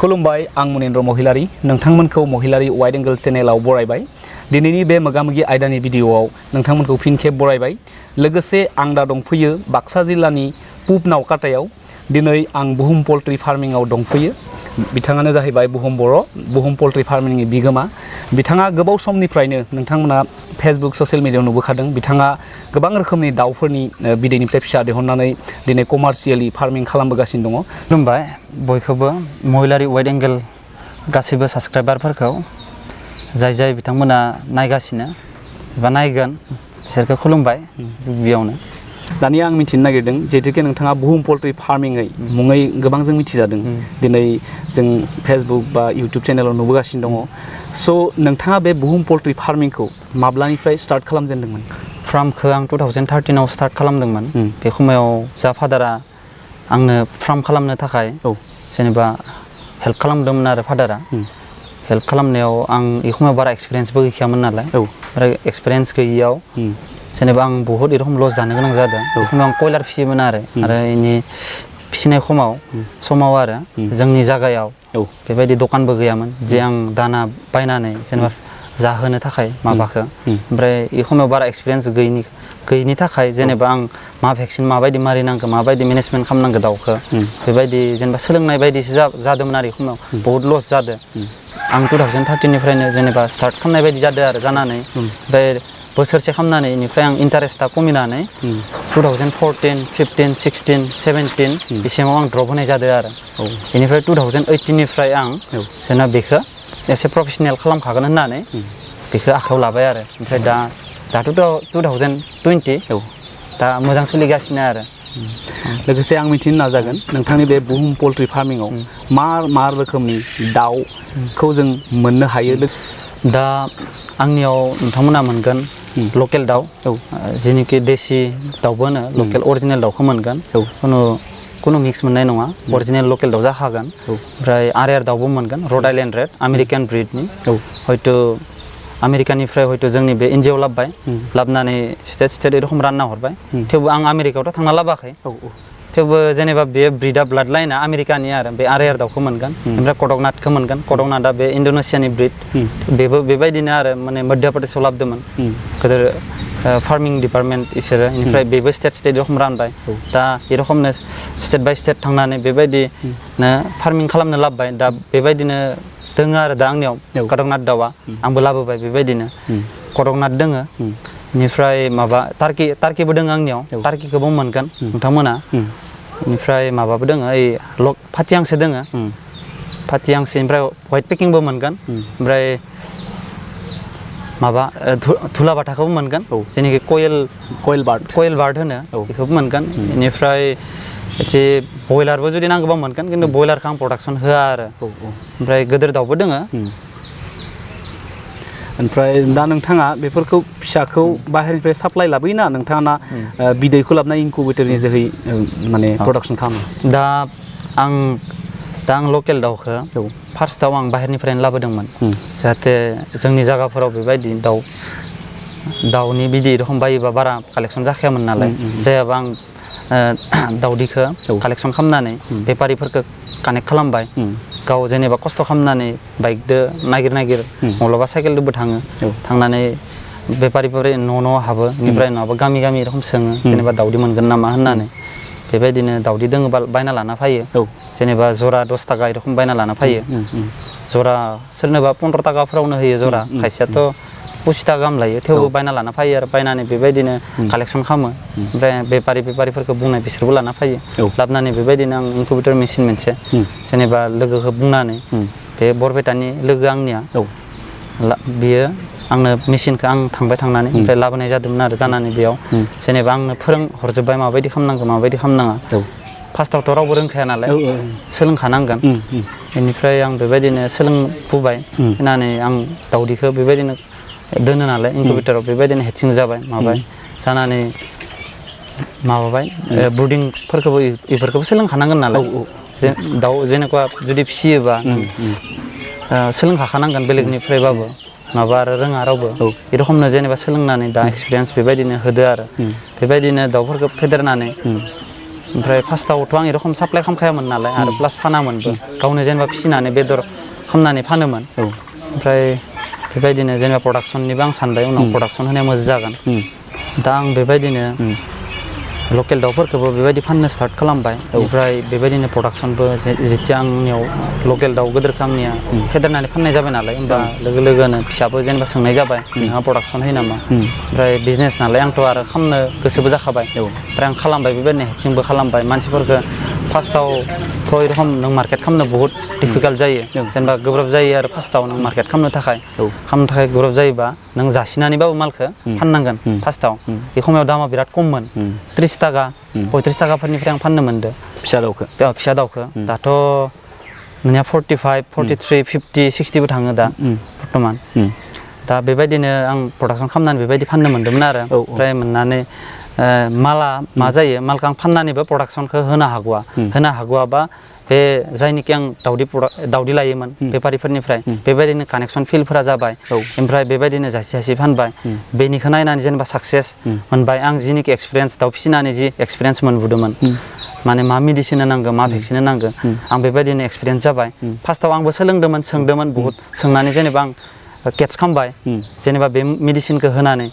खुलुमबाय आं मुनेन्द्र महिलारी नोंथांमोनखौ महिलारी wide angle चेनेलाव बरायबाय दिनैनि बे मोगामोगि आयदानि भिडिअआव नोंथांमोनखौ फिन खेब बरायबाय लोगोसे आं दा दंफैयो बाक्सा जिल्लानि पुब-नावकाटायाव दिनै आं बुहुम पोल्ट्री फार्मिंआव दंफैयो बिथाङानो जाहैबाय बुहुम बर' बुहुम पोल्ट्री फार्मिंनि बिगोमा बिथाङा गोबाव समनिफ्रायनो नोंथांमोना फेसबुक ससियेल मिडियायाव नुबोखादों बिथाङा गोबां रोखोमनि दाउफोरनि बिदैनिफ्राय फिसा दिहुननानै दिनै कमार्शियेलि फार्मिं खालामबोगासिनो दङ। खुलुमबाय बयखौबो महिलारी वाइड एंगल गासैबो साबस्क्राइबारफोरखौ जाय बिथांमोना नायगासिनो एबा नायगोन बिसोरखौ खुलुमबाय गिबियावनो। दानिया आं मिथिनो नागिरदों जिहेतुके नोंथाङा बुहुम पोल्ट्री फार्मिङै मुङै गोबां जों मिथिजादों दिनै जों फेसबुक बा इउटुब चेनेलाव नुबोगासिनो दङ स' नोंथाङा बे बुहुम पोल्ट्री फार्मिंखौ माब्लानिफ्राय स्टार्ट खालामजेनदोंमोन? फार्मखौ आं 2013आव स्टार्ट खालामदोंमोन। बे समाव जा फादारा आंनो फार्म खालामनो थाखाय जेनेबा हेल्प खालामदोंमोन आरो फादारा हेल्प खालामनायाव आं बे समाव बारा एक्सपिरियेन्सबो गैखायामोन नालाय आरो एक्सपिरियेन्स गैयियाव जेनेबा आं बहुत एरखम लस जानो गोनां जादों। बे समाव आं कयलार फिसियोमोन आरो इनि फिसिनाय समाव आरो जोंनि जायगायाव बेबायदि दखानबो गैयामोन जे आं दाना बायनानै जेनेबा जाहोनो थाखाय माबाखौ ओमफ्राय बे समाव बारा एक्सपिरियेन्स गैयिनि थाखाय जेनेबा आं मा भेक्सिन माबायदि मारिनांगौ माबायदि मेनेजमेन्ट खालामनांगो दाउखौ बेबायदि जेनेबा सोलोंनाय बायदिसो जादोंमोन आरो बे समाव बहुत लस जादों। आं 2013निफ्रायनो जेनेबा स्टार्ट खालामनाय बायदि जादों आरो जानानै ओमफ्राय बोसोरसे खालामनानै बेनिफ्राय आं इन्टारेस्टआ खमिनानै 2014, 15, 16, 17 बिसिमाव आं ड्रप होनाय जादों आरो बेनिफ्राय 2018निफ्राय आं जेनेबा बेखौ एसे प्रफेसनेल खालामखागोन होननानै बेखौ आखायाव लाबाय आरो ओमफ्राय दाथ' 2020 दा मोजां सोलिगासिनो आरो लोगोसे आं मिथिनो नाजागोन नोंथांनि बे बुहुम पोल्ट्री फार्मिङाव मा रोखोमनि दाउखौ जों मोननो हायो? दा आंनियाव नोंथांमोना मोनगोन लकेल दाउ जेनिखि देसि दाउबो होनो लकेल अरिजिनेल दाउखौ मोनगोन खुनु मिक्स मोननाय नङा अरिजिनेल लकेल दाउ जाखागोन ओमफ्राय आर दाउबो मोनगोन रड आइलेण्ड रेड आमेरिकान ब्रिडनि हयथ' आमेरिकानिफ्राय हयथ' जोंनि बे एनजिअ लाबनानै स्टेट एरखम रानना हरबाय थेवबो आं आमेरिकायावथ' थांना लाबाखै थेवबो जेनेबा बे ब्रिडआ ब्लाड लाइना आमेरिकानि आरो बे आर दाउखौ मोनगोन ओमफ्राय कडकनाथखौ मोनगोन कडकनाथआ बे इण्ड'नेसियानि ब्रिड बेबो बेबायदिनो आरो माने मध्य प्रदेशआव लाबोदोंमोन गोदोर फार्मिं डिपार्टमेन्ट इसोरो बेनिफ्राय बेबो स्टेट एरखम रानबाय दा एरखमनो स्टेट बाय स्टेट थांनानै बेबायदिनो फार्मिं खालामनो लाबोबाय दा बेबायदिनो दोङो आरो दा आंनियाव कडकनाथ दाउआ आंबो लाबोबाय बेबायदिनो कडकनाथ दोङो बेनिफ्राय माबा टार्किबो दोङो आंनियाव टार्किखौबो मोनगोन नोंथांमोना बेनिफ्राय माबाबो दोङो ओइ फाथिहांसो दोङो फाथिहांसो ओमफ्राय वाइट पेकिंबो मोनगोन ओमफ्राय माबा धुलाबाथाखौबो मोनगोन जेनेखि कयेल बार्ड होनो बेखौबो मोनगोन बेनिफ्राय एसे बयलारबो जुदि नांगौबा मोनगोन खिन्थु बयलारखौ आं प्रडाक्सन होआ आरो ओमफ्राय गोदोर दाउबो दोङो। ओमफ्राय दा नोंथाङा बेफोरखौ फिसाखौ बाहेरनिफ्राय साप्लाइ लाबोयोना नोंथाङा बिदैखौ लाबोना इनकुबेटरनि जोहै माने प्रडाक्सन खालामो? दा आं लकेल दाउखौ फार्स्टआव आं बाहेरनिफ्रायनो लाबोदोंमोन जाहाथे जोंनि जायगाफोराव बेबायदि दाउनि बिदै रखम बायोबा बारा कालेक्सन जाखायामोन नालाय जायाबा आं दाउदैखौ कालेक्सन खालामनानै बेफारिफोरखौ कानेक्ट खालामबाय गाव जेनेबा खस्थ' खालामनानै बाइकदो नागिर माब्लाबा साइकेलजोंबो थांनानै बेफारिफोर न' हाबो बेनिफ्राय नङाबा गामि रखम सोङो जेनेबा दाउदै मोनगोन नामा होननानै बेबायदिनो दाउदै दोङोबा बायना लाना फैयो जेनेबा जरा 10 थाखा एरखम बायना लाना फैयो जरा सोरनोबा 15 थाखाफोरावनो होयो जरा खायसेयाथ' 25 थाखा गाहाम लायो थेवबो बायना लाना फैयो आरो बायनानै बेबायदिनो कालेक्सन खालामो ओमफ्राय बेफारिफोरखौ बुंनाय बिसोरबो लाना फैयो लाबोनानै बेबायदिनो आं इनकुबेटर मेसिन मोनसे जेनेबा लोगोखौ बुंनानै बे बरपेटानि लोगो आंनिया बियो आंनो मेसिनखौ आं थांनानै ओमफ्राय लाबोनाय जादोंमोन आरो जानानै बेयाव जेनेबा आंनो फोरोंहरजोब्बाय माबायदि खालामनाङा फार्स्टआवथ' रावबो रोंखाया नालाय सोलोंखानांगोन बेनिफ्राय आं बेबायदिनो सोलोंबोबाय फैनानै आं दाउदैखौ बेबायदिनो दोनो नालाय इनकुबेटराव बेबायदिनो हेचिं जाबाय जानानै माबाबाय ब्रुडिंफोरखौबो बेफोरखौबो सोलोंखानांगोन नालाय दाउ जेनेबा जुदि फिसियोबा सोलोंखानांगोन बेलेगनिफ्रायबाबो नङाबा आरो रोङा रावबो बे रखमनो जेनेबा सोलोंनानै दा एक्सपिरियेन्स बेबायदिनो होदो आरो बेबायदिनो दाउफोरखौ फेदेरनानै ओमफ्राय फार्स्टआवथ' आं एरखम साप्लाय खालामखायामोन नालाय आरो प्लास फानामोनबो गावनो जेनेबा फिसिनानै बेदर खालामनानै फानोमोन ओमफ्राय बेबायदिनो जेनेबा प्रडाक्सननिबो आं सानबाय उनाव प्रडाक्सन होनाया मोजां जागोन दा आं बेबायदिनो लकेल दाउफोरखौबो बेबायदि फाननो स्टार्ट खालामबाय ओमफ्राय बेबायदिनो प्रडाक्सनबो जेथिया आंनियाव लकेल दाउ गोदोरखौ आंनिया फेदेरनानै फाननाय जाबाय नालाय होमबा लोगो लोगोनो फिसाबो जेनेबा सोंनाय जाबाय नोंहा प्रडाक्सन होयो नामा ओमफ्राय बिजनेस नालाय आंथ' आरो खालामनो गोसोबो जाखाबाय ओमफ्राय आं खालामबाय बेबायदिनो हेचिंबो खालामबाय मानसिफोरखौ फार्स्टआवथ' एरखम नों मार्केट खालामनो बहुत डिफिकाल्ट जायो जेनेबा गोब्राब जायो आरो फार्स्टआव नों मार्केट खालामनो थाखाय गोब्राब जायोबा नों जासिनानैबाबो मालखौ फाननांगोन फार्स्टआव बे समायाव दामा बिराद खममोन 30 थाखा 35 थाखाफोरनिफ्राय आं फाननो मोनदों फिसा दाउखौ दाथ' नोंनिया 45 43 50 60बो थाङो दा बर्थमान दा बेबायदिनो आं प्रडाक्सन खालामनानै बेबायदि फाननो मोन्दोंमोन आरो ओमफ्राय मोननानै माला मा जायो मालखौ आं फाननानैबो प्रडाक्सनखौ होनो हागौआबा बे जायनिखि आं दावदै लायोमोन बेफारिफोरनिफ्राय बेबायदिनो कानेक्सन फिल्डफोरा जाबाय ओमफ्राय बेबायदिनो जासि फानबाय बेनिखौ नायनानै जेनेबा साक्सेस मोनबाय आं जिनिखि एक्सपिरियेन्स दाउ फिसिनानै जि एक्सपिरियेन्स मोनबोदोंमोन माने मा मेडिसिन होनांगौ मा भेक्सिन होनांगौ आं बेबायदिनो एक्सपिरियेन्स जाबाय फार्स्टआव आंबो सोंदोंमोन बहुत सोंनानै जेनेबा आं केट्स खालामबाय जेनेबा बे मेडिसिनखौ होनानै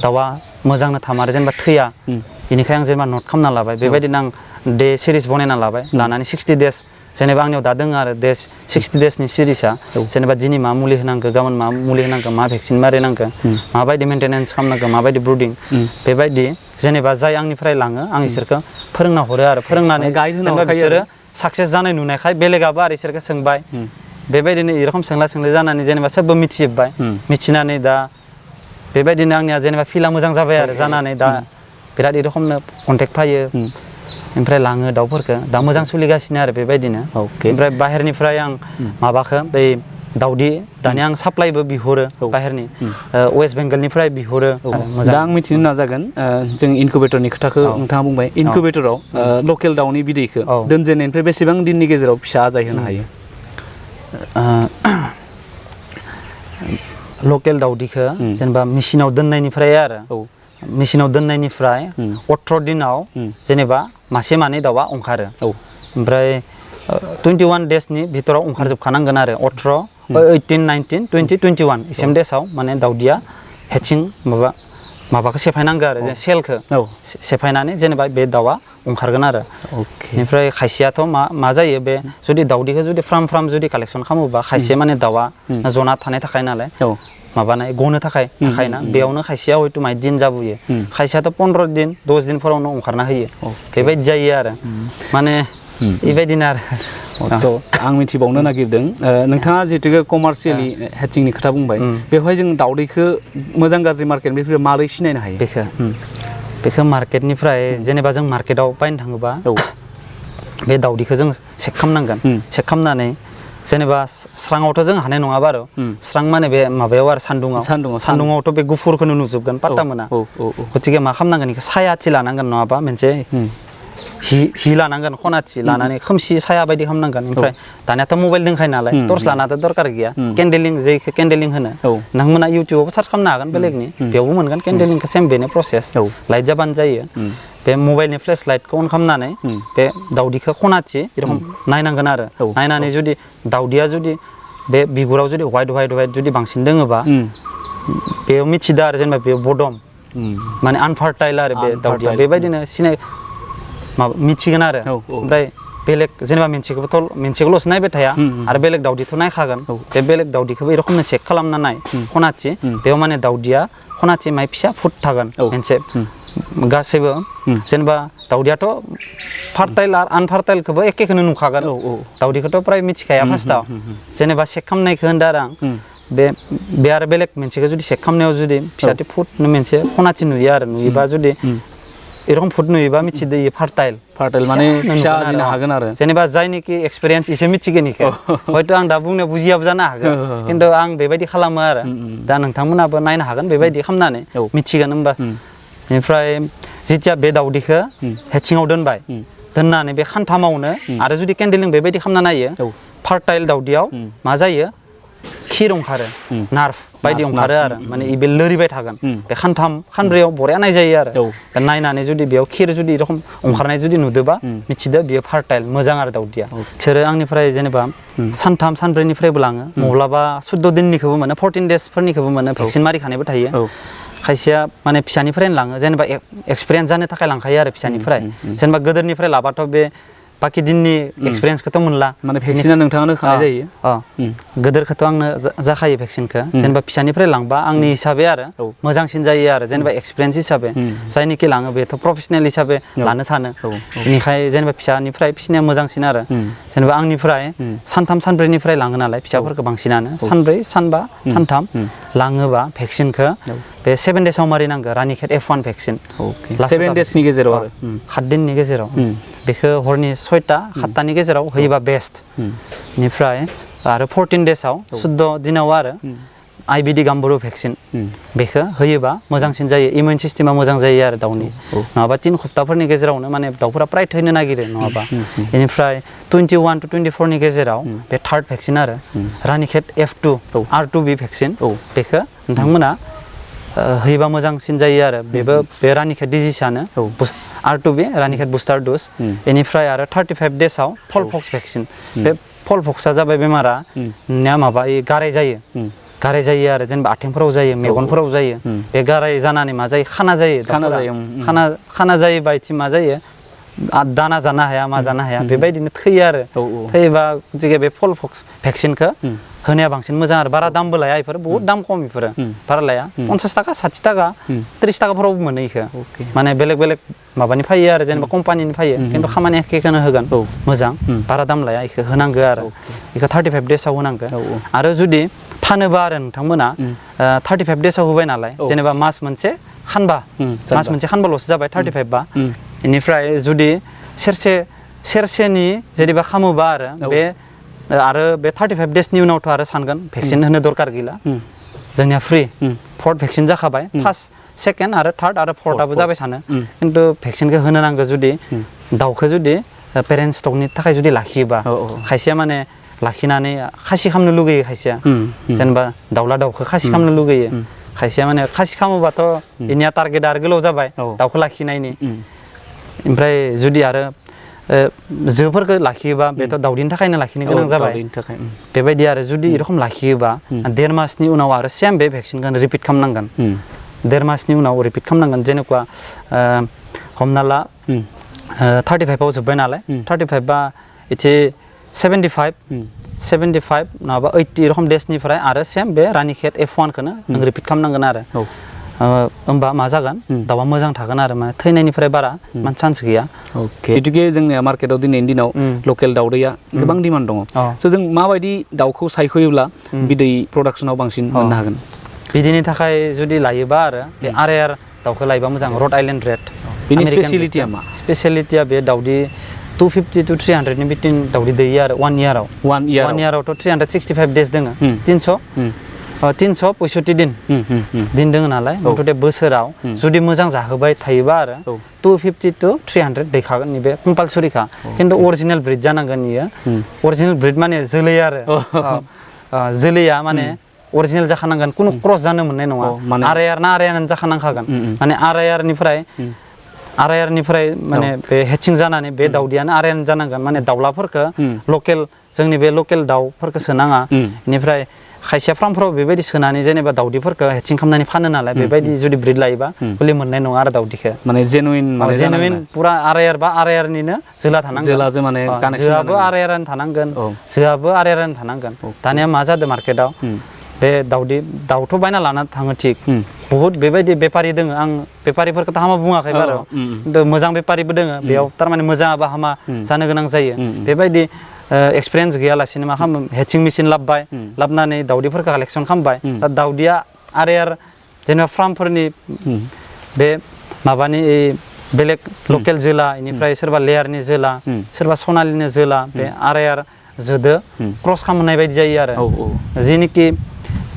दाउआ मोजांनो थामारो जेनेबा थैया बेनिखायनो आं जेनेबा नट खालामना लाबाय बेबायदिनो आं डे सिरिज बनायना लाबाय लानानै 60 डेज जेनेबा आंनियाव दा दङ आरो 60 डेजनि सिरिजआ जेनेबा दिनै मा मुलि होनांगौ गाबोन मा मुलि होनांगौ मा भेक्सिन मारिनांगौ माबायदि मेन्टेनेन्स खालामनांगौ माबायदि ब्रुडिं बेबायदि जेनेबा जाय आंनिफ्राय लाङो आं इसोरखौ फोरोंना हरो आरो फोरोंनानै जेनेबा बिसोरो साक्सेस जानाय नुनायखाय बेलेगाबो आरो इसोरखौ सोंबाय बेबायदिनो एरखम सोंला जानानै जेनेबा सोबबो मिथिजोब्बाय मिथिनानै दा बेबायदिनो आंनिया जेनेबा फिला मोजां जाबाय आरो जानानै दा बिराद एरखमनो कन्टेक्ट फैयो ओमफ्राय लाङो दाउफोरखौ दा मोजां सोलिगासिनो आरो बेबायदिनो ओमफ्राय बाहेरनिफ्राय आं माबाखौ बै दाउदै दानिया आं साप्लाइबो बिहरो बाहेरनि वेस्ट बेंगलनिफ्राय बिहरो दा आं मिथिनो नाजागोन जों इनकुबेटरनि खोथाखौ नोंथाङा बुंबाय इनकुबेटराव लकेल दाउनि बिदैखौ दोनजेननायनिफ्राय बेसेबां दिननि गेजेराव फिसा आजायहोनो हायो लकेल दाउदैखौ जेनेबा मेसिनाव दोननायनिफ्राय आरो मेसिनाव दोननायनिफ्राय 18 दिनाव जेनेबा मासे मानै दाउआ ओंखारो ओमफ्राय 21 डेजनि भितराव ओंखारजोबखानांगोन आरो 18 19 20 21 इसिम डेजआव माने दाउदैया हेचिं माबाखौ सेफायनांगौ आरो सेलखौ सेफायनानै जेनेबा बे दाउआ ओंखारगोन आरो बेनिफ्राय खायसेयाथ' मा जायो बे जुदि दाउदैखौ जुदि फ्राम जुदि कालेक्सन खालामोबा खायसे माने दाउआ जना थानाय थाखाय नालाय माबानाय गनो थाखायना बेयावनो खायसेया हयथ' माइ दिन जाबोयो खायसेयाथ' 15 दिन 10 दिनफोरावनो ओंखारना होयो बेबायदि जायो आरो माने बेबायदिनो आरो आं मिथिबावनो नागिरदों नोंथाङा जिहेतु कमार्शियेलि हेचिंनि खोथा बुंबाय बेवहाय जों दाउदैखौ मोजां गाज्रि मार्केटनिफ्राय माबोरै सिनायनो हायो बेखौ मार्केटनिफ्राय जेनेबा जों मार्केटाव बायनो थाङोबा बे दाउदैखौ जों चेक खालामनांगोन चेक खालामनानै जेनेबा स्राङावथ' जों हानाय नङाबा आरो स्रां माने बे माबायाव आरो सान्दुङावथ' बे गुफुरखौनो नुजोबगोन पात्ता मोना गतिके मा खालामनांगोन बेखौ सायाथि लानांगोन नङाबा मोनसे हि लानांगोन खनाथि लानानै खोमसि साया बायदि खालामनांगोन ओमफ्राय दानियाथ' मबाइल दंखायो नालाय टर्च लानाथ' दरकार गैया केन्डेलिं जेखौ केन्डेलिं होनो नोंथांमोना इउटुबावबो सार्च खालामनो हागोन बेलेगनि बेयावबो मोनगोन केन्डेलिंखौ सेम बेनो प्रसेस लाइट जाबानो जायो बे मबाइलनि फ्लेश लाइटखौ अन खालामनानै बे दाउदैखौ खनाथि एरखम नायनांगोन आरो नायनानै जुदि दाउदैया जुदि बे बिगुराव जुदि व्हाइट जुदि बांसिन दोङोबा बेयाव मिथिदो आरो जेनेबा बेयाव बदम माने आनफार्टाइल आरो बे दाउदैया बेबायदिनो मिथिगोन आरो ओमफ्राय बेलेग जेनेबा मोनसेखौल'सो नायबाय थाया आरो बेलेग दाउदैथ' नायखागोन बे बेलेग दाउदैखौबो एरखमनो चेक खालामना नाय खनाथि बेयाव माने दाउदैया खनाथि माय फिसा फुट थागोन मोनसे गासैबो जेनेबा दाउदैयाथ' फार्टाइल आरो आनफार्टाइलखौबो एखेखौनो नुखागोन दाउदैखौथ' प्राय मिथिखाया फार्स्टआव जेनेबा चेक खालामनायखौ होनदों आरो आं बे आरो बेलेग मोनसेखौ जुदि चेक खालामनायाव जुदि फिसाथि फुट मोनसे खनाथि नुयो आरो नुयोबा जुदि एरखम फुट नुयोबा मिथिदो फार्टाइल माने फिसा आरजिनो हागोन आरो जेनेबा जायनिखि एक्सपिरियेन्स एसे मिथिगोन इखो हयथ' आं दा बुंनो बुजियाबो जानो हागोन खिन्थु आं बेबायदि खालामो आरो दा नोंथांमोनाबो नायनो हागोन बेबायदि खालामनानै मिथिगोन होमबा बेनिफ्राय जिथिया बे दाउदैखौ हेचिङाव दोननानै बे खान्थामावनो आरो जुदि केन्डेलिं बेबायदि खालामना नायो फार्टाइल दाउदैयाव मा जायो खिर ओंखारो नार्भ बायदि ओंखारो आरो माने इबे लोरिबाय थागोन बे खानथाम खानब्रैयाव बरिया नायजायो आरो नायनानै जुदि बेयाव खिर जुदि रखम ओंखारनाय जुदि नुदोबा मिथिदो बियो फार्टाइल मोजां आरो दाउदिया बिसोरो आंनिफ्राय जेनेबा सानथाम सानब्रैनिफ्रायबो लाङो मब्लाबा 14 दिननिखौबो मोनो 14 डेसफोरनिखौबो मोनो भेक्सिन मारिखानायबो थायो खायसेया माने फिसानिफ्रायनो लाङो जेनेबा एक्सपिरियेन्स जानो थाखाय लांखायो आरो फिसानिफ्राय जेनेबा गोदोरनिफ्राय लाबाथ' बे बाकी दिननि एक्सपिरियेन्सखौथ' मोनला माने भेक्सिना नोंथाङानो खानाय जायो गोदोरखौथ' आंनो जाखायो भेक्सिनखौ जेनेबा फिसानिफ्राय लांबा आंनि हिसाबै आरो मोजांसिन जायो आरो जेनेबा एक्सपिरियेन्स हिसाबै जायनिखि लाङो बेथ' प्रफेसनेल हिसाबै लानो सानो बेनिखाय जेनेबा फिसानिफ्राय फिसिनाया मोजांसिन आरो जेनेबा आंनिफ्राय सानथाम सानब्रैनिफ्राय लाङो नालाय फिसाफोरखौ बांसिनानो सानब्रै सानबा सानथाम लाङोबा भेक्सिनखौ बे 7 डेसाव मारिनांगौ रानिखेत F1 भेक्सिन 7 डेसनि गेजेराव आरो 7 दिननि गेजेराव बेखौ हरनि 6टा 7टानि गेजेराव होयोबा बेस्ट बेनिफ्राय आरो 14 डेसाव 14 दिनाव आरो IBD गाम्बुरु भेक्सिन बेखौ होयोबा मोजांसिन जायो इमिउन सिस्टेमा मोजां जायो आरो दाउनि नङाबा 3 सप्ताहफोरनि गेजेरावनो माने दाउफोरा प्राय थैनो नागिरो नङाबा बेनिफ्राय 21 to 24 नि गेजेराव बे थार्ड भेक्सिन आरो रानिखेत F2 R2B भेक्सिन बेखौ नोंथांमोना होयोबा मोजांसिन जायो आरो बेबो बे Ranikhet डिजिसानो R2B Ranikhet booster dose बेनिफ्राय आरो 35 डेसाव फलपक्स भेक्सिन बे फलपक्सआ जाबाय बेमारा माबा गाराय जायो आरो जेनेबा आथिंफोराव जायो मेगनफोराव जायो बे गाराय जानानै मा जायो खाना जायो खाना जायोबा इथि मा जायो दाना जानो हाया मा जानो हाया बेबायदिनो थैयो आरो थैयोबा बे फलपक्स भेक्सिनखौ होनाया बांसिन मोजां आरो बारा दामबो लाया इफोर बहुत दाम खम इफोरो बारा लाया 50 थाखा 60 थाखा 30 थाखाफोरावबो मोनो इखो माने बेलेग बेलेग माबानि फैयो आरो जेनेबा कम्पानिनि फैयो खिन्थु खामानि एखेखौनो होगोन मोजां बारा दाम लाया इखो होनांगौ आरो इखो 35 डेसाव होनांगो आरो जुदि फानोबा आरो नोंथांमोना 35 डेसाव होबाय नालाय जेनेबा मास मोनसे खानबाल'सो जाबाय 35 बा बेनिफ्राय जुदि सेरसेनि जेनेबा खामोबा आरो बे 35 डेसनि उनावथ' आरो सानगोन भेक्सिन होनो दरकार गैला जोंनिया फ्रि फर्थ भेक्सिन जाखाबाय फार्स्ट सेकेन्ड आरो थार्ड आरो फर्थआबो जाबाय सानो खिन्थु भेक्सिनखौ होनो नांगौ जुदि दाउखौ जुदि पेरेन्ट स्टकनि थाखाय जुदि लाखियोबा खायसेया माने लाखिनानै खासि खालामनो लुगैयो खायसेया जेनेबा दाउखौ खासि खालामनो लुगैयो खायसेया माने खासि खालामोबाथ' इनिया टारगेट आरो गोलाव जाबाय दाउखौ लाखिनायनि ओमफ्राय जुदि आरो जोफोरखौ लाखियोबा बेथ' दाउदैनि थाखायनो लाखिनो गोनां जाबाय बेबायदि आरो जुदि एरखम लाखियोबा 1.5 मासनि उनाव आरो सेम बे भेक्सिनखौ रिपिट खालामनांगोन 1.5 मासनि उनाव रिपिट खालामनांगोन जेनेबा हमना ला 35आव जोब्बाय नालाय 35 बा इथि 75 नङाबा 80 रखम डेसनिफ्राय आरो सेम बे रानिखेत F1 खौनो नों रिपिट खालामनांगोन आरो होमबा मा जागोन दाउआ मोजां थागोन आरो माने थैनायनिफ्राय बारा मान चान्स गैया जितुके जोंनिया मार्केटआव दिनैनि दिनाव लकेल दाउदैया गोबां डिमान्ड दङ स' जों माबायदि दाउखौ सायख'योब्ला बिदै प्रडाक्सनाव बांसिन मोननो हागोन बिदिनि थाखाय जुदि लायोबा आरो बे RAR दाउखौ लायोबा मोजां रड आइलेण्ड रेड बिनि स्पेसिलिटिया मा स्पेसिलिटिया बे दाउदै 250 to 300 नि बिथिं दाउदै दैयो आरो 1 इयारावथ' 365 डेज दोङो 365 दिन दोङो नालाय मथथे बोसोराव जुदि मोजां जाहोबाय थायोबा आरो 250 to 300 दैखागोन नैबे कम्पालसरिखा खिन्थु अरिजिनेल ब्रिड जानांगोन इयो अरिजिनेल ब्रिड माने जोलै आरो जोलैया माने अरिजिनेल जाखानांगोन कुनु क्रस जानो मोननाय नङा आरायानो जाखानांखागोन माने आरायारनिफ्राय माने बे हेचिं जानानै बे दाउदैयानो आरायानो जानांगोन माने दाउलाफोरखौ लकेल जोंनि बे लकेल दाउफोरखौ सोनाङा बेनिफ्राय खायसे फार्मफोराव बेबायदि सोनानै जेनेबा दाउदैफोरखौ हेचिं खालामनानै फानो नालाय बेबायदि जुदि ब्रिड लायोबा हले मोननाय नङा आरो दाउदैखौ माने जेनुइन पुरा आरायार बा आरायारनिनो जोला थानांगोन जोआबो आरायारानो थानांगोन जोआबो आरायारानो थानांगोन दानिया मा जादों मार्केटआव बे दाउथ' बायना लाना थाङो थिग बहुत बेबायदि बेपारि दोङो आं बेपारिफोरखौथ' हामा बुङाखै बार' खिन्थु मोजां बेपारिबो दोङो बेयाव थारमाने मोजां बा हामा जानो गोनां जायो बेबायदि एक्सपिरियेन्स गैयालासेनो मा खालामो हेचिं मेचिन लाबनानै दाउदैफोरखौ कालेक्सन खालामबाय दा दाउदैया आरायार जेनेबा फार्मफोरनि बे माबानि बेलेग लकेल जोला इनिफ्राय सोरबा लेयारनि जोला सोरबा सनालिनि जोला बे आरायार जोदो क्रस खालामनाय बायदि जायो आरो जेनिखि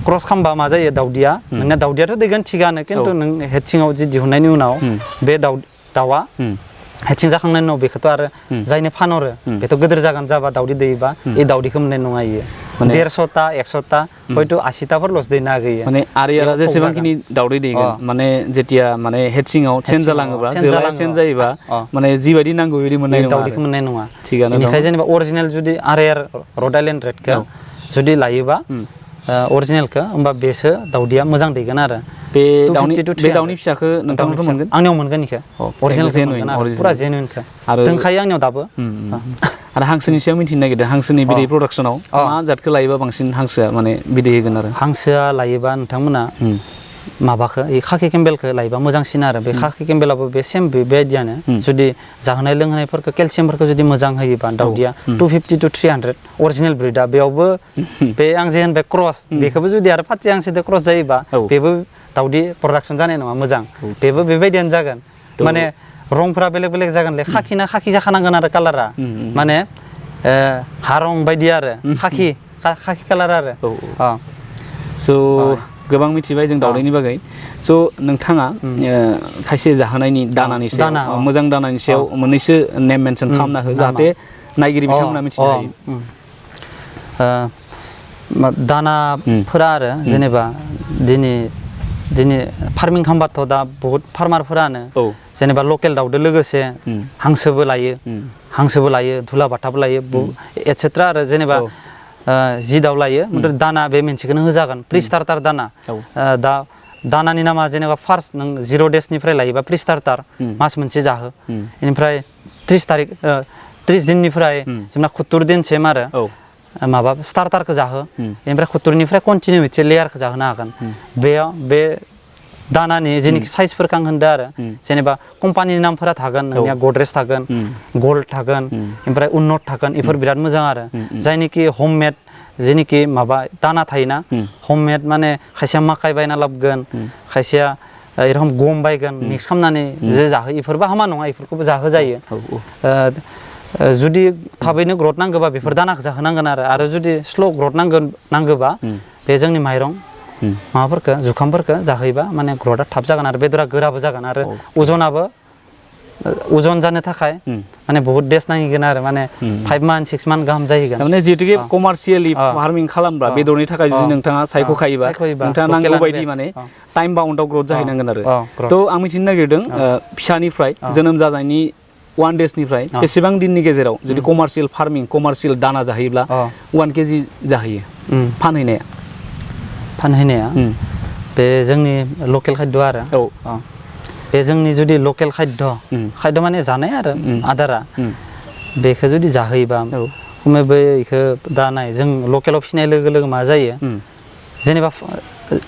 क्रस खालामबा मा जायो दाउदैया माने दाउदैयाथ' दैगोन थिगानो खिन्थु नों हेचिंआव जि दिहुननायनि उनाव बे दाउआ हेचिं जाखांनायनि उनाव बेखौथ' आरो जायनो फानहरो बेथ' गोदोर जागोन जाबा दाउदै दैयोबा बे दाउदैखौ मोननाय नङा इयो माने 150टा 100टा हयতো 80टाफोरल'सो दैनो हागोयो माने आरियारा जेसेबांखिनि दावदै दैगोन माने जेतिया माने हेचिंआव चेन्ज जालाङोबा जोलाया चेन्ज जायोबा माने जिबायदि नांगौ बेबायदि मोननाय नङा दावदैखौ मोननाय नङा थिगानो दं बेनिखायनो जेनेबा अरिजिनेल जुदि आरियार रड आइलेन्ड रेडखौ जुदि लायोबा अरिजिनेलखौ होमबा बेसो दावदैया मोजां दैगोन आरो बे दावनि फिसाखौ नोंथांनावथ' मोनगोन आंनियाव मोनगोन इखो अरिजिनेलखौ मोनगोन आरो पुरा जेनुइनखौ आरो दोंखायो आंनियाव दाबो आरो हांसोनि सायाव मिथिनो नागिरदों हांसोनि बिदै प्रडाक्सनाव मा जातखौ लायोबा बांसिन हांसोआ माने बिदै होगोन आरो हांसोआ लायोबा नोंथांमोना माबाखौ इ खाखि केम्बेलखौ लायोबा मोजांसिन आरो बे खाखि केम्बेलाबो बे सेम बेबायदियानो जुदि जाहोनाय लोंहोनायफोरखौ केलसियामफोरखौ जुदि मोजां होयोबा दावदैया 250 to 300 अरिजिनेल ब्रिडआ बेयावबो बे आं जे होनबाय क्रस बेखौबो जुदि आरो फाथि हांसोदो क्रस जायोबा बेबो दावदै प्रडाक्सन जानाय नङा मोजां बेबो बेबायदियानो जागोन माने रंफोरा बेलेग बेलेग जागोनलै खाखिना खाखि जाखानांगोन आरो कालारा माने हा रं बायदि आरो खाखि कालार आरो स' गोबां मिथिबाय जों दावदैनि बागै स' नोंथाङा खायसे जाहोनायनि दानानि सायाव मोजां दानानि सायाव मोननैसो नेम मेनसन खालामना हो जाहाथे नायगिरि बिथांमोना मिथिनो हायो दानाफोरा आरो जेनेबा दिनै फार्मिं खालामबाथ' दा बहुत फार्मारफोरानो जेनेबा लकेल दाउदो लोगोसे हांसोबो लायो धुला बाथाबो लायो एटसेट्रा आरो जेनेबा जि दाउ लायो दाना बे मोनसेखौनो होजागोन प्रि स्टार्टार दाना दा दानानि नामा जेनेबा फार्स्ट नों 0 डेसनिफ्राय लायोबा प्रि स्टार्टार मास मोनसे जाहो बेनिफ्राय 30 दिननिफ्राय जेनेबा 70 दिनसिम आरो माबा स्टार्टारखौ जाहो बेनिफ्राय 70निफ्राय कन्टिनिउ मोनसे लेयारखौ जाहोनो हागोन बेयाव बे दानानि जेनिखि साइजफोरखौ आं होनदों आरो जेनेबा कम्पानिनि नामफोरा थागोन नोंनिया गद्रेज थागोन गल्ड थागोन ओमफ्राय उन्नत थागोन बेफोर बिराद मोजां आरो जायनिखि हममेड जेनिखि माबा दाना थायोना हममेड माने खायसेया माकाइ बायना लाबोगोन खायसेया एरखम गम बायगोन मिक्स खालामनानै जे जाहोयो बेफोरबो हामा नङा बेफोरखौबो जाहोजायो जुदि थाबैनो ग्रथ नांगौबा बेफोर दानाखौ जाहोनांगोन आरो जुदि स्ल' ग्रथ नांगौबा बे जोंनि माइरं माबाफोरखौ जुखामफोरखौ जाहोयोबा माने ग्रथआ थाब जागोन आरो बेदरा गोराबो जागोन आरो अजन जानो थाखाय माने बहुत देस नांगोन आरो माने 5 मान्थ 6 मान्थ गाहाम जाहैगोन माने जिहेतुके कमार्शियली फार्मिं खालामब्ला बेदरनि थाखाय जुदि नोंथाङा सायख'खायोबा नोंथाङा नांगौ बायदि माने टाइम बाउन्डआव ग्रथ जाहैनांगोन आरो थ' आं मिथिनो नागिरदों फिसानिफ्राय जोनोम जानायनि 1 डेसनिफ्राय बेसेबां दिननि गेजेराव जुदि कमार्शियेल फार्मिं कमार्शियेल दाना जाहैयोब्ला 1 केजि जाहैयो फानहैनाया बे जोंनि लकेल खाद्य आरो बे जोंनि जुदि लकेल खाद्य माने जानाय आरो आदारा बेखौ जुदि जाहोयोबा खमैबो बेखौ दा नाय जों लकेलाव फिसिनाय लोगो लोगो मा जायो जेनेबा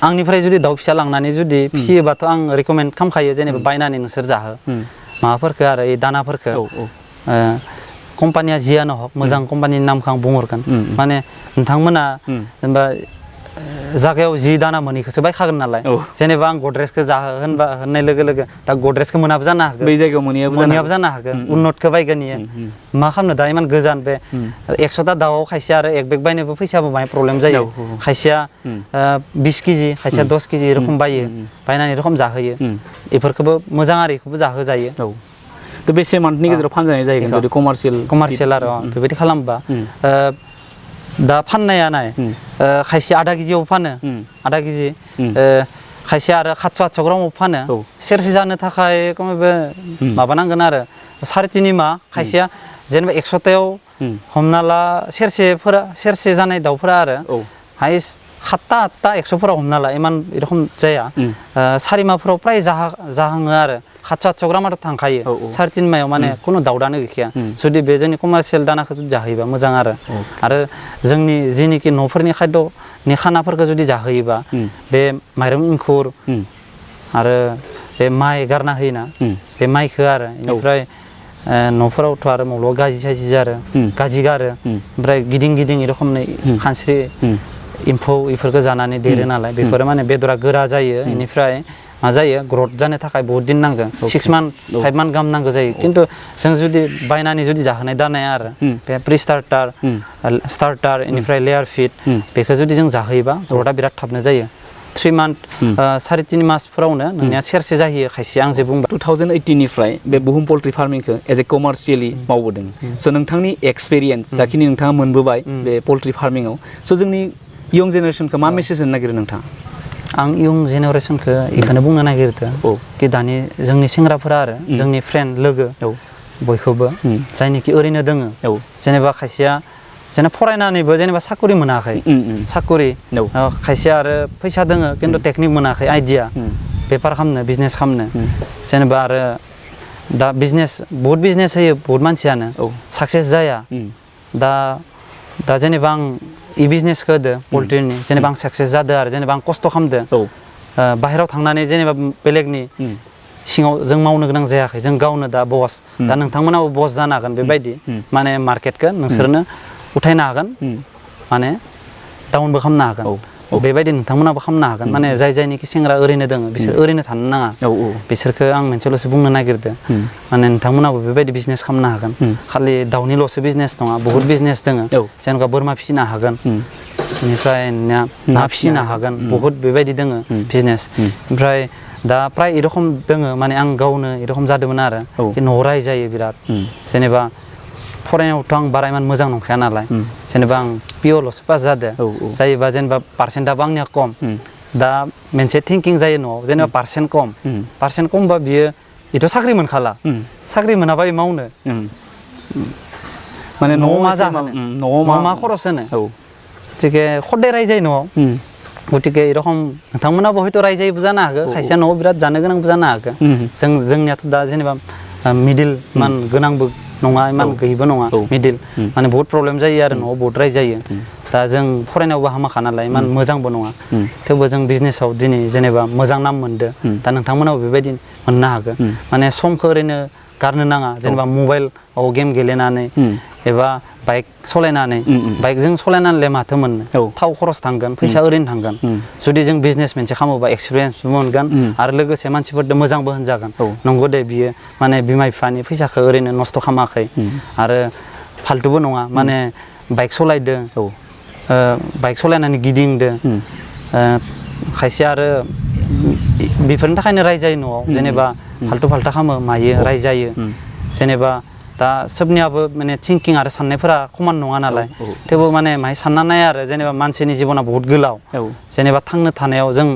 आंनिफ्राय जुदि दाउ फिसा लांनानै जुदि फिसियोबाथ' आं रिकमेन्ड खालामखायो जेनेबा बायनानै नोंसोर जाहो माबाफोरखौ आरो এই दानाफोरखौ कम्पानिया जियानो हक मोजां कम्पानिनि नामखौ आं बुंहरगोन माने नोंथांमोना जेनेबा जागायाव जि दाना मोनैखौसो बायखागोन नालाय जेनेबा आं गद्रेजखौ होननाय लोगो लोगो दा गद्रेजखौ मोनाबो जानो हागोन बै जायगायाव मोनैयाबो जानो हागोन उन्नतखौ बायगोन इयो मा खालामनो दा इमान गोजान बे 100टा दाउआव खायसेया आरो एक बेग बायनोबो फैसाबो बाहाय प्रब्लेम जायो खायसेया 20 केजि खायसेया 10 केजि एरखम बायो बायनानै एरखम जाहोयो बेफोरखौबो मोजां आरो बेखौबो जाहोजायो थ' बेसे मान्थनि गेजेराव फानजानाय जाहैगोन जुदि कमार्शियेल आरो बेबायदि खालामबा दा फाननाया नाय खायसे आधा केजियाव फानो आधा केजि खायसे आरो 700-800 ग्रामाव फानो सेरसे जानो थाखाय खमैबो माबानांगोन आरो 3.5 माह खायसेया जेनेबा 100टायाव हमना ला सेरसे जानाय दाउफोरा आरो हाइस्ट 7टा 100फोराव हमना ला इमान एरखम जाया 4 माहफोराव प्राय जाहाङो आरो 700-800 ग्रामाथ' थांखायो 3.5 मायाव माने खुनु दाउदानो गैखाया जुदि बे जोंनि कमार्शियेल दानाखौ जुदि जाहोयोबा मोजां आरो जोंनि जिनिखि न'फोरनि खाद्यनि खानाफोरखौ जुदि जाहोयोबा बे माइरं इंखुर आरो बे माइ गारना होयोना बे माइखौ आरो बेनिफ्राय न'फोरावथ' आरो मौल' गाजि गारो ओमफ्राय गिदिं एरखमनो खानस्रि एम्फौ बेफोरखौ जानानै देरो नालाय बेफोरो माने बेदरा गोरा जायो बेनिफ्राय मा जायो ग्रथ जानो थाखाय बहुत दिन नांगौ 6 मान्थ 5 मान्थ गाहाम नांगौ जायो खिन्थु जों जुदि बायनानै जुदि जाहोनाय दानाया आरो बे प्रि स्टार्टार बेनिफ्राय लेयार फिड बेखौ जुदि जों जाहोयोबा ग्रथआ बिराद थाबनो जायो 3 3 मान्थ 3.5 मासफोरावनो नोंनिया सेरसे जाहैयो खायसे आं जे बुंबाय 2018 निफ्राय बे बुहुम पोल्ट्रि फार्मिंखौ एज ए कमार्शियली मावबोदों स' नोंथांनि एक्सपिरियेन्स जाखिनि नोंथाङा मोनबोबाय बे पोल्ट्रि फार्मिंआव स' जोंनि इयं जेनेरेसनखौ मा मेसेज होनो नागिरो नोंथाङा आं इयं जेनेरेसनखौ बेखौनो बुंनो नागिरदों कि दानि जोंनि सेंग्राफोरा आरो जोंनि फ्रेन्ड लोगो बयखौबो जायनिखि ओरैनो दोङो जेनेबा खायसेया जेनेबा फरायनानैबो जेनेबा साकरि मोनाखै साकरि खायसे आरो फैसा दोङो खिन्थु टेकनिक मोनाखै आइडिया बेफार खालामनो बिजनेस खालामनो जेनेबा आरो दा बिजनेस बहुत बिजनेस होयो बहुत मानसियानो साक्सेस जाया दा जेनेबा आं इ बिजनेसखौ होदो पोल्ट्रिनि जेनेबा आं साक्सेस जादों आरो जेनेबा आं खस्थ' खालामदो बाहेरायाव थांनानै जेनेबा बेलेगनि सिङाव जों मावनो गोनां जायाखै जों गावनो दा बस दा नोंथांमोनाबो बस जानो हागोन बेबायदि माने मार्केटखौ नोंसोरनो उठायनो हागोन माने डाउनबो खालामनो हागोन बेबायदि नोंथांमोनाबो खालामनो हागोन माने जायनिखि सेंग्रा ओरैनो दोङो बिसोर ओरैनो थानो नाङा बिसोरखौ आं मोनसेल'सो बुंनो नागिरदों माने नोंथांमोनाबो बेबायदि बिजनेस खालामनो हागोन खालि दाउनिल'सो बिजनेस नङा बहुत बिजनेस दोङो जेनेबा बोरमा फिसिनो हागोन बेनिफ्राय ना फिसिनो हागोन बहुत बेबायदि दोङो बिजनेस ओमफ्राय दा प्राय एरखम दोङो माने आं गावनो एरखम जादोंमोन आरो न'आव रायजायो बिराद जेनेबा फरायनायावथ' आं बारा इमान मोजां नंखाया नालाय जेनेबा आं पिअ'ल'सो पास जादों जायोबा जेनेबा पार्सेन्टआबो आंनिया खम दा मोनसे थिंकिं जायो न'आव जेनेबा पार्सेन्ट खमबा बियो बेथ' साख्रि मोनखाला साख्रि मोनाबा मावनो माने न'आव मा जानो न'आव मा खरस होनो गथिखे खदाय रायजायो न'आव गथिखे एरखम नोंथांमोनाबो हयथ' रायजायोबो जानो हागौ खायसेया न'आव बिराद जानो गोनांबो जानो हागौ जोंनियाथ' दा जेनेबा मिडिल मान गोनांबो नङा इमान गैयैबो नङा मिडिल माने बहुत प्रब्लेम जायो आरो न'आव बहुत रायजायो दा जों फरायनायावबो हामाखा नालाय इमान मोजांबो नङा थेवबो जों बिजनेसाव दिनै जेनेबा मोजां नाम मोनदो दा नोंथांमोनाबो बेबायदि मोननो हागोन माने समखौ ओरैनो गारनो नाङा जेनेबा मबाइलाव गेम गेलेनानै एबा बाइक सलायनानै बाइकजों सलायनानैलाय माथो मोननो थाव खरस थांगोन फैसा ओरैनो थांगोन जुदि जों बिजनेस मोनसे खालामोबा एक्सपिरियेन्सबो मोनगोन आरो लोगोसे मानसिफोरजों मोजांबो होनजागोन नंगौ दे बियो माने बिमा बिफानि फैसाखौ ओरैनो नस्थ' खालामाखै आरो फाल्थुबो नङा माने बाइक सलायदों बाइक सलायनानै गिदिंदों खायसे आरो बेफोरनि थाखायनो रायजायो न'आव जेनेबा फाल्थु खालामो मायो रायजायो जेनेबा दा सोबनियाबो माने थिंकिं आरो साननायफोरा खमान नङा नालाय थेवबो माने माहाय सानना नाया आरो जेनेबा मानसिनि जिबना बहुत गोलाव जेनेबा थांनो थानायाव जों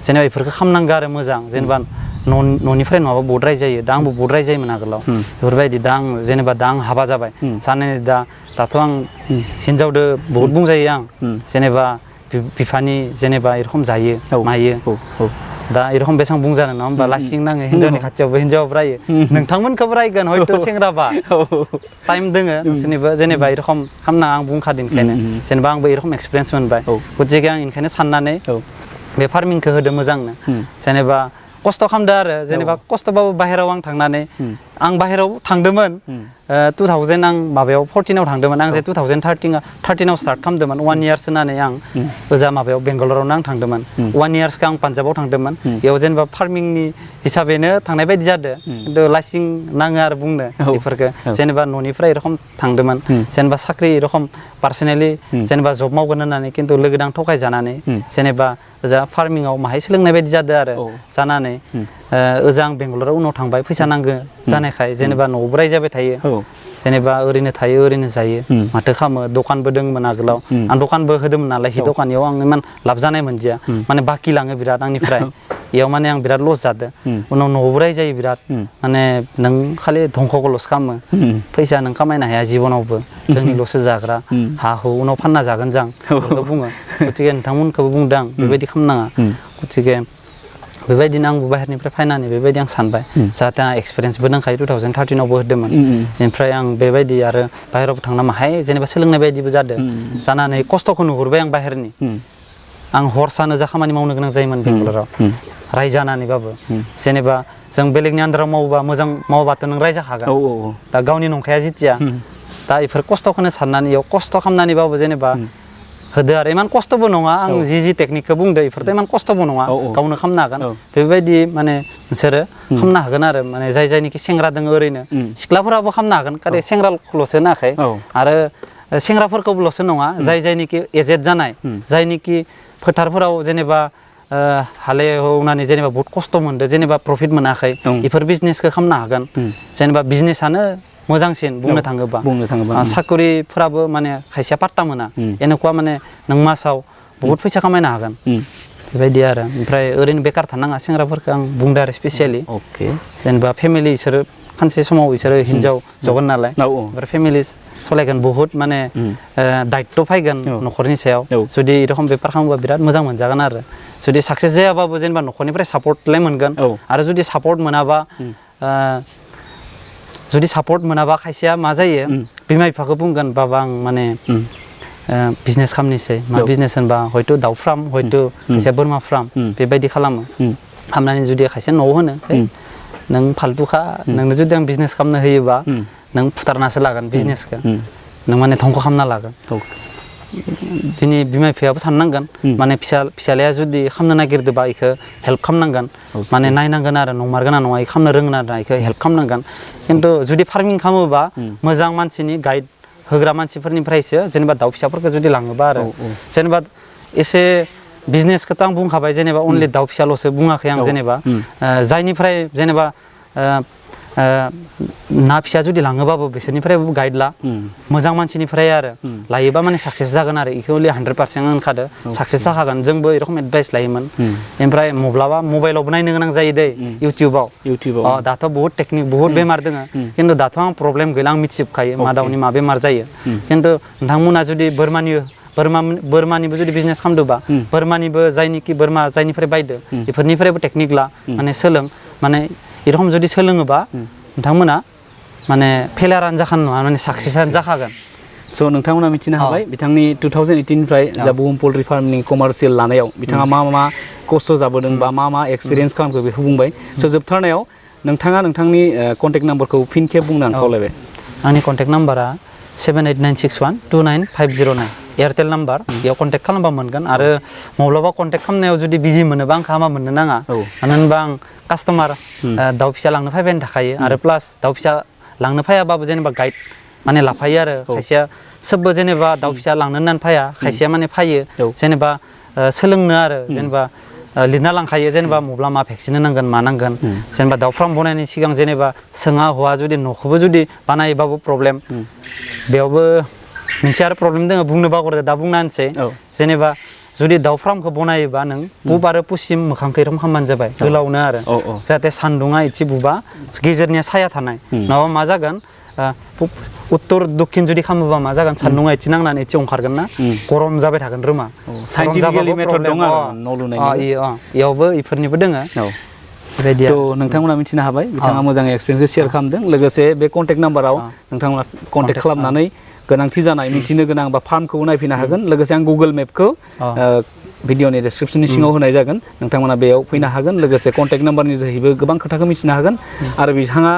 जेनेबा बेफोरखौ खालामनांगौ आरो मोजां जेनेबा न'निफ्राय नङाबा बहुत रायजायो दा आंबो बहुत रायजायोमोन आगोलाव बेफोरबायदि दा आं जेनेबा दा आं हाबा जाबाय जानानै दाथ' आं हिनजावदो बहुत बुंजायो आं जेनेबा बिफानि जेनेबा एरखम जायो मायो दा एरखम बेसेबां बुंजानो नङा होमबा लासिं नाङो हिनजावनि खाथियावबो हिनजावाबो रायो नोंथांमोनखौबो रायगोन हयथ' सेंग्राबा टाइम दोङो नोंसोरनिबो जेनेबा एरखम खालामना आं बुंखादों ओंखायनो जेनेबा आंबो एरखम एक्सपिरियेन्स मोनबाय गथिखे आं ओंखायनो साननानै बे फार्मिंखौ होदो मोजांनो जेनेबा खस्थ' खालामदो आरो जेनेबा खस्थ'बाबो बाहेराव आं थांनानै आं बाहेराव थांदोंमोन 2000 आं माबायाव 14आव थांदोंमोन आं जे 2013आव स्टार्ट खालामदोंमोन 1 इयार्स होनानै आं ओजा माबायाव बेंगालरावनो आं थांदोंमोन 1 इयार्सखौ आं पान्जाबाव थांदोंमन बेयाव जेनेबा फार्मिंनि हिसाबैनो थांनाय बायदि जादों खिन्थु लासिं नाङो आरो बुंनो बेफोरखौ जेनेबा न'निफ्राय एरखम थांदोंमोन जेनेबा साख्रि एरखम पार्सनेलि जेनेबा जब मावगोन होननानै खिन्थु लोगोदां थगाय जानानै जेनेबा ओजा फार्मिंआव माहाय सोलोंनाय बायदि जादों आरो जानानै ओजा आं बेंगालराव उनाव थांबाय फैसा नांगौ जानायखाय जेनेबा न'आवबो रायजाबाय थायो जेनेबा ओरैनो थायो ओरैनो जायो माथो खालामो दखानबो दंमोन आगोलाव आं दखानबो होदोंमोन नालाय हि दखानियाव आं इमान लाब जानाय मोनदिया माने बाखि लाङो बिराद आंनिफ्राय इयाव माने आं बिराद लस जादों उनाव न'आवबो रायजायो बिराद माने नों खालि धंखखौल'सो खालामो फैसा नों खामायनो हाया जिबनावबो जोंनिल'सो जाग्रा हा हु उनाव फानना जागोन जों बेखौ बुङो गथिखे नोंथांमोनखौबो बुंदों आं बेबायदि खालामनाङा गथिखे बेबायदिनो आंबो बाहेरनिफ्राय फायनानै बेबायदि आं सानबाय जाहाथे आं एक्सपिरियेन्सबो दंखायो 2013आवबो होदोंमोन ओमफ्राय आं बेबायदि आरो बाहेरावबो थांना माहाय जेनेबा सोलोंनाय बायदिबो जादों जानानै खस्थ'खौ नुहुरबाय आं बाहेरनि आं हर सान ओजा खामानि मावनो गोनां जायोमोन बेंगालराव रायजानानैबाबो जेनेबा जों बेलेगनि आन्दाराव मावोबा मोजां मावबाथ' नों रायजाखागोन दा गावनि नंखाया जिथिया दा बेफोर खस्थ'खौनो साननानै इयाव खस्थ' खालामनानैबाबो जेनेबा होदो आरो इमान खस्थ'बो नङा आं जि टेकनिकखौ बुंदो बेफोरथ' इमान खस्थ'बो नङा गावनो खालामनो हागोन बेबायदि माने नोंसोरो खालामनो हागोन आरो माने जायनिखि सेंग्रा दङ ओरैनो सिख्लाफोराबो खालामनो हागोन खालि सेंग्राल'सो होनाखै आरो सेंग्राफोरखौल'सो नङा जायनिखि एजेड जानाय जायनिखि फोथारफोराव जेनेबा हालेवनानै जेनेबा बहुत खस्थ' मोनदो जेनेबा प्रफिट मोनाखै बेफोर बिजनेसखौ खालामनो हागोन जेनेबा बिजनेसानो मोजांसिन बुंनो थाङोबा साकरिफोराबो माने खायसेया पात्ता मोना एनेकुवा माने नों मासाव बहुत फैसा खामायनो हागोन बेबायदि आरो ओमफ्राय ओरैनो बेकार थानाङा सेंग्राफोरखौ आं बुंदो आरो स्पेसियेलि जेनेबा फेमिलि इसोरो खानसे समाव इसोरो हिनजाव जगोन नालाय ओमफ्राय फेमिलि सलायगोन बहुत माने दायित्व फैगोन न'खरनि सायाव जुदि एरखम बेफार खालामोबा बिराद मोजां मोनजागोन आरो जुदि साक्सेस जायाबाबो जेनेबा न'खरनिफ्राय सापर्टलाय मोनगोन आरो जुदि सापर्ट मोनाबा खायसेया मा जायो बिमा बिफाखौ बुंगोन बाबा आं माने बिजनेस खालामनोसै मा बिजनेस होनबा हयथ' दाउ फार्म हयथ' खायसेया बोरमा फार्म बेबायदि खालामो खालामनानै जुदि खायसे न'आव होनो नों फालतुखा नोंनो जुदि आं बिजनेस खालामनो होयोबा नों फुटारनासो लागोन बिजनेसखौ नों माने धंख' खालामना लागोन दिनै बिमा बिफायाबो साननांगोन माने फिसालाया जुदि खालामनो नागिरदोंबा बेखौ हेल्प खालामनांगोन माने नायनांगोन आरो नंमारगोन ना नङा बेखौ खालामनो रोंगोन आरो बेखौ हेल्प खालामनांगोन खिन्थु जुदि फार्मिं खालामोबा मोजां मानसिनि गाइड होग्रा मानसिफोरनिफ्रायसो जेनेबा दाउ फिसाफोरखौ जुदि लाङोबा आरो जेनेबा एसे बिजनेसखौथ' आं बुंखाबाय जेनेबा अनलि दाउ फिसाल'सो बुङाखै आं जेनेबा जायनिफ्राय जेनेबा ना फिसा जुदि लाङोबाबो बिसोरनिफ्रायबो गाइड ला मोजां मानसिनिफ्राय आरो लायोबा माने साक्सेस जागोन आरो बेखौ हले 100% होनखादो साक्सेस जाखागोन जोंबो एरखम एडभाइस लायोमोन ओमफ्राय माब्लाबा मबाइलावबो नायनो गोनां जायो दै इउटुबाव दाथ' बहुत टेकनिक बहुत बेमार दङ खिन्थु दाथ' आं प्रब्लेम गैला आं मिथिजोबखायो मा दाउनि मा बेमार जायो खिन्थु नोंथांमोना जुदि बोरमानिबो जुदि बिजनेस खालामदोंबा बोरमानिबो जायनिफ्राय बायदो बेफोरनिफ्रायबो टेकनिक ला माने सोलों माने एरखम जुदि सोलोङोबा नोंथांमोना माने फेलारानो जाखागोन नङा माने साक्सेसआनो जाखागोन स' नोंथांमोना मिथिनो हाबाय बिथांनि 2018 निफ्राय जा बुहुम पल्ट्रि फार्मनि कमार्शियेल लानायाव बिथाङा मा खस्थ' जाबोदों बा मा एक्सपिरियेन्स खालामखो बेखौ बुंबाय स' जोबथारनायाव नोंथाङा नोंथांनि कन्टेक्ट नाम्बारखौ फिन खेब बुंनो आं खावलायबाय आंनि कन्टेक्ट नाम्बारा 78961299509 एयारटेल नाम्बार बेयाव कन्टेक्ट खालामबा मोनगोन आरो माब्लाबा कन्टेक्ट खालामनायाव जुदि बिजि मोनोबा आंखौ हामा मोननो नाङा मानो होनबा आं कास्टमार दाउ फिसा लांनो फैबाय थाखायो आरो प्लास दाउ फिसा लांनो फैयाबाबो जेनेबा गाइड माने लाफायो आरो खायसेया सोबबो जेनेबा दाउ फिसा लांनो होननानै फैया खायसेया माने फैयो जेनेबा सोलोंनो आरो जेनेबा लिरना लांखायो जेनेबा मब्ला मा भेक्सिन होनांगोन मा नांगोन जेनेबा दाउ फार्म बनायनायनि सिगां जेनेबा सोङा हवा जुदि न'खौबो जुदि बानायबाबो प्रब्लेम बेयावबो मोनसे आरो प्रब्लेम दङ बुंनो बावगारदो दा बुंना होनसै जेनेबा जुदि दाउ फार्मखौ बनायोबा नों पुब आरो पुसिम मोखांखौ एरखम खालामबानो जाबाय गोलावनो आरो जाहाथे सान्दुङा इसे बुबा गेजेरनिया साया थानाय नङाबा मा जागोन उत्तर दक्षिण जुदि खालामोबा मा जागोन सान्दुङा इसे नांनानै इसे ओंखारगोन ना गरम जाबाय थागोन रुमा इयावबो इफोरनिबो दोङो बेबायदि नोंथांमोना मिथिनो हाबाय बिथाङा मोजाङै एक्सपिरियेन्सखौ शेयार खालामदों लोगोसे बे कन्टेक्ट नाम्बाराव नोंथांमोना कन्टेक्ट खालामनानै गोनांथि जानाय मिथिनो गोनां बा फार्मखौ नायफैनो हागोन लोगोसे आं गुगोल मेपखौ भिडिअनि डिसक्रिपसननि सिङाव होनाय जागोन नोंथांमोना बेयाव फैनो हागोन लोगोसे कन्टेक्ट नाम्बारनि जोहैबो गोबां खोथाखौ मिथिनो हागोन आरो बिथाङा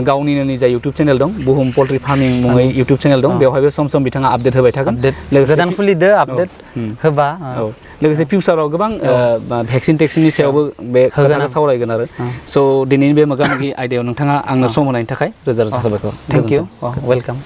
गावनिनो निजा इउटुब चेनेल दं बुहुम पल्ट्रि फार्मिं मुङै इउटुब चेनेल दं बेवहायबो सम सम बिथाङा आपडेट होबाय थागोन गोदान खुलिदो आपडेट होबा लोगोसे फिउचाराव गोबां भेक्सिन टेक्सिननि सायावबो बे खोथाखौ सावरायगोन आरो स' दिनैनि बे मोगा मोगि आयदायाव नोंथाङा आंनो सम होनायनि थाखाय रोजा रोजा साबायखर थेंक इउ वेलकाम